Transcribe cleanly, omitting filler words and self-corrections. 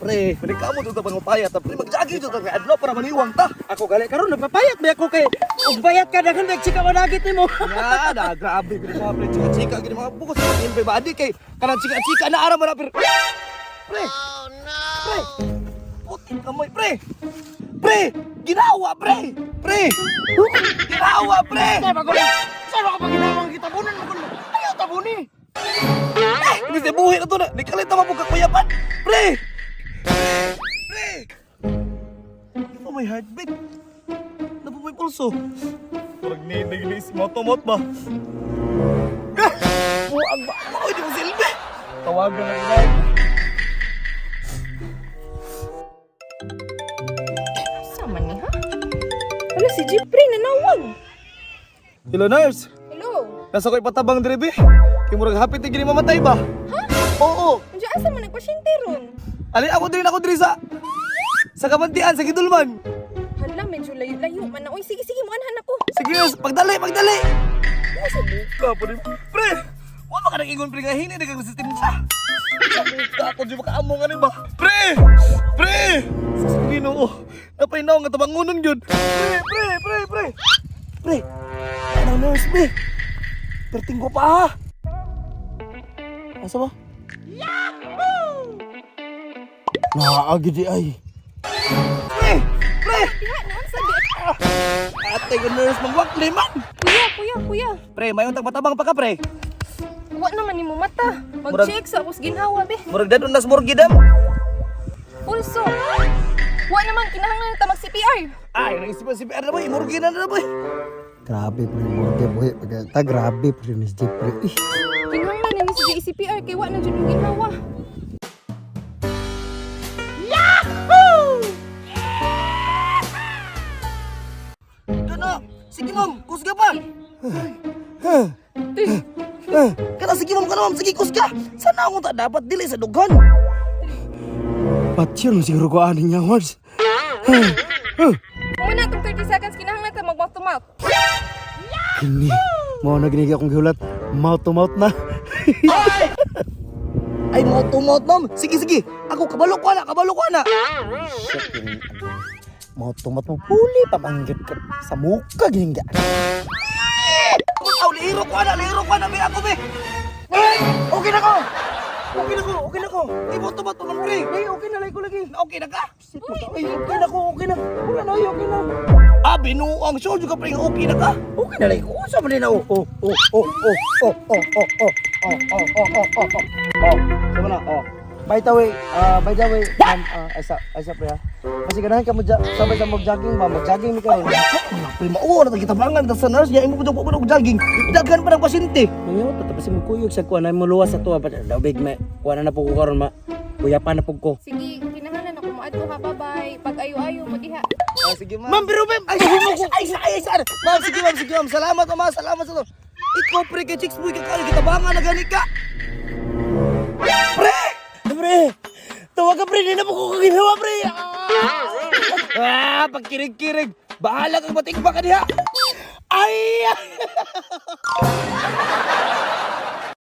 Pre, balik mo dito pang mapayat. Pre, mag-jogging dito kay adlaw para maniwang ta. Ako gali karon nagpapayat ba ako kay ug bayat ka daghan bag chika managit nimo. Ya, na grabe gid mga pre, chika-chika gid mga bukos sa ilbe body kay kanang chika-chika na ara man na pre. Pre. Oh no. Pre. Puti kamay pre. Pre, ginawa pre. Pre. Ginawa pre. Sa ba ka ginawang gitabunan mo kun? Ayaw tabuni. Eh, imbis na buhi na to na. Nikalit na mapugka kuyapan. Pre. Pre. Ito may heartbeat. Napo may pulso. Parang ninig si motomot ba? Buang ba? Ako hindi mo silbi. Tawagan na inay. Sama ni ha? Wala si Jeffrey nanawag. Hello, nurse. Hello. Nasa ko'y patabang dribe. Kay murag hapit na gini mamatay ba? Ha? Oo. Unsa asa man nagpasyente ron? Ali ako diri ako diri sa kabantian sa Gidulman. Hala, medyo layo-layo man na. Uy, sige sige, muanhan ako. Sige, nurse, pagdali, pagdali. Oh, sa buka pa rin. Pre, wa man ka nag-ingon pre nga hini nagkang resistensya. Sa buka ako di makaamong ani ba? Pre! Pre! Sa Ginoo, napainaw nga tabangunon gyud. Pre, pre, pre, pre. Pre. Ano nurse, pre? Perting ko pa. Ha. Asa ba? Naa gid ay. Pre! Pre! Diha, naon sa di. Ate ko nurse, mangwakli man! Kuya, kuya, kuya. Pre, mayon tag matabang pa ka, pre. Wa naman nimo mata. Mag-check sa akong ginhawa be. Murag dadon nas morgidam. Pulso. Wa naman kinahanglan ta mag CPR. Ay, naisip si PR na boy, morgi na na boy. Grabe pre, morte buhi pagka grabe pre ni Jeffrey. Eh, Kinahanglan na ni si CPR kay wa na jud mo ginhawa. Kana, sige ma'am, kusga pa. Kana sige ma'am, kana ma'am, sige kusga. Sana akong ta dapat dili sa dughan. Patyon siguro ko ani niya words. Muna tong 30 seconds kinahanglan ta mag mouth to mouth. Kini, mao na gini akong gihulat. Mouth to mouth na. Ay, mouth to mouth ma'am. Sige sige, ako kabalo ko na, kabalo ko na. Shit, yun. Mouth to mouth mo puli pa mangyud ka sa muka gini ga. Aw, lihiro ko na, lihiro ko na, be ako be. Okay na ko. Okay na ko, okay na ko. Di mouth to mouth pa man pre. Ay, okay na lagi ko lagi. Okay na ka? Shit, mo ka. Ay, okay na ko, okay na. Wala na, ay, okay na. Ah, binuang sure juga pre nga okay na ka. Okay na lagi ko. Unsa man din na oh oh oh oh oh oh oh oh oh oh oh oh oh oh oh. Oh, sama na. Oh. By the way, by the way, ma'am, asa asa pre ha. Kasi ganahan ka mo sabay sa mag-jogging ba, mag-jogging ni karon. Wala pre, mauwa na tagitabang ta sa nurse, ya imo pud ko og jogging. Daghan pa ng pasyente. Mangyot tapos mo kuyog sa kuan ay mo luwas sa tuwa pa daw big me. Kuan na po ko karon ma. Kuya pa na pug ko. Sige, kinahanglan ako moadto ha. Bye-bye. Pag ayo-ayo mo diha. Ah, sige ma'am. Ma'am, pero ma'am, ay, ay, ay, ay, ay, ay, ma'am, sige ma'am, sige ma'am. Salamat ma'am, salamat sa to. Ikaw pre, kay chicks boy, kakayo, kitabangan na gani ka. Pre! Pre! Tawag ka pre, di na po ko ginawa pre. Ah, pagkirig-kirig. Bahala kang matigba ka diha. Ay!